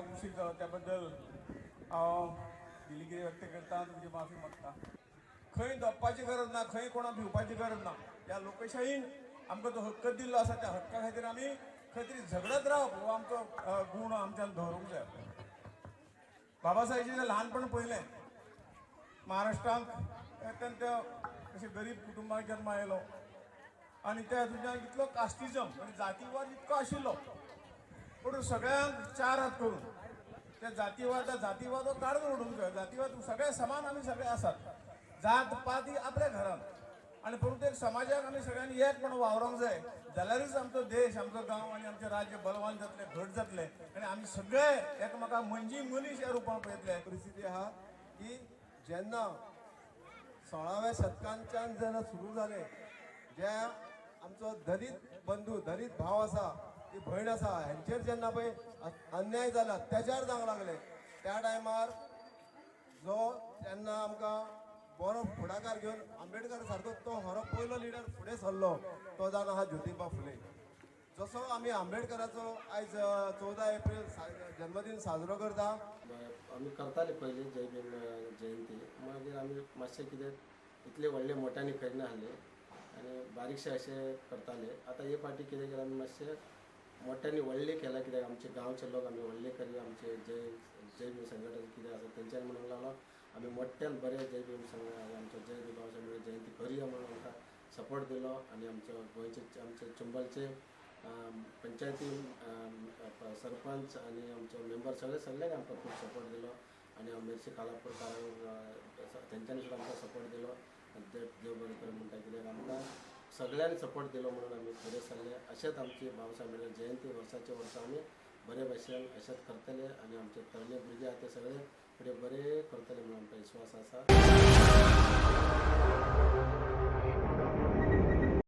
येवपाक उशीर जालो त्या बद्दल हांव दिलगिरी व्यक्त करता, तुमची माफी मागता. खंय दबपाची गरज ना, खंय कोणाक भिवपाची गरज ना. ह्या लोकशाहीन आमकां जो हक्क दिल्लो आसा त्या हक्का खातीर आमी खंय तरी झगडत रावप हो आमचो गूण आमच्यान दवरूंक जाय. बाबासाहेबाचें ल्हानपण पळयलें, महाराष्ट्रांत अत्यंत अशें गरीब कुटुंबात जन्मा आयलो आनी त्या हातूंतल्यान इतलो कास्टिजम म्हणजे जातीवाद इतको आशिल्लो, पूण सगळ्यांक चार हात करून त्या जातीवाद, जातीवाद हो काडून उडोवंक जाय. जातीवाद सगळे समान, आमी सगळे आसात. जात पात ही आपल्या घरात आनी परंतु एक समाजाक आमी सगळ्यांनी एक म्हणून वावरोंक जाय, जाल्यारूच आमचो देश, आमचो गांव आनी आमचें राज्य बलवान जातलें, घट जातलें आनी आमी सगळे एकामेकांक म्हणजे मनीस ह्या रुपान पळयतले. परिस्थिती आहा की जेन्ना 16व्या शतकांच्यान जेन्ना सुरू जालें, जे आमचो दलित बंधू, दलित भाव आसा, ती भयण आसा, हेंचेर जेन्ना पळय अन्याय जाला, अत्याचार जावंक लागले, त्या टायमार जो तेन्ना आमकां बरो फुडाकार घेवन आंबेडकर सारको तो हरो पयलो लिडर फुडें सरलो, तो जावन आहा ज्योतिबा फुले. जसो आमी आंबेडकराचो आयज 14 एप्रील जन्मदीन साजरो करता. आमी करताले पयलीं जय भीम जयंती. मागीर आमी मातशें कितें इतले व्हडले मोठ्यांनी करिनासले आनी बारीकशे अशें करताले. आतां हे फावटी कितें केलां, आमी मातशें मोठ्यांनी व्हडलें केलां, कित्याक आमचे गांवचे लोक आमी व्हडले करुया, आमचे जय जय भीम संघटन कितें आसा तेंच्यांनी म्हणूंक लागलो, आमी मोठ्यान बरें जय भीम संघ, आमचो जय भीम बाबासाहेब आंबेडकर जयंती करुया म्हणून आमकां सपोर्ट दिलो. आनी आमचो गोंयचे, आमचे चंबलचे पंचायती सरपंच आनी आमचो मेंबर सगळे सगळ्यांनी आमकां खूब सपोर्ट दिलो. आनी हांव मेर्शी खालापूरकारांक, तेंच्यांनी सुद्दां आमकां सपोर्ट दिलो. आनी ते देव बरें करूं म्हणटा, कित्याक आमकां सगळ्यांनी सपोर्ट दिलो म्हणून आमी फुडें सरले. अशेंच आमची बाबासाहेब आंबेडकर जयंती वर्साचे वर्सा आमी बरे भशेन अशेंच करतले आनी आमचे तरणे भुरगे आहा ते सगळे फुडें बरे करतले म्हणून आमकां विश्वास आसा.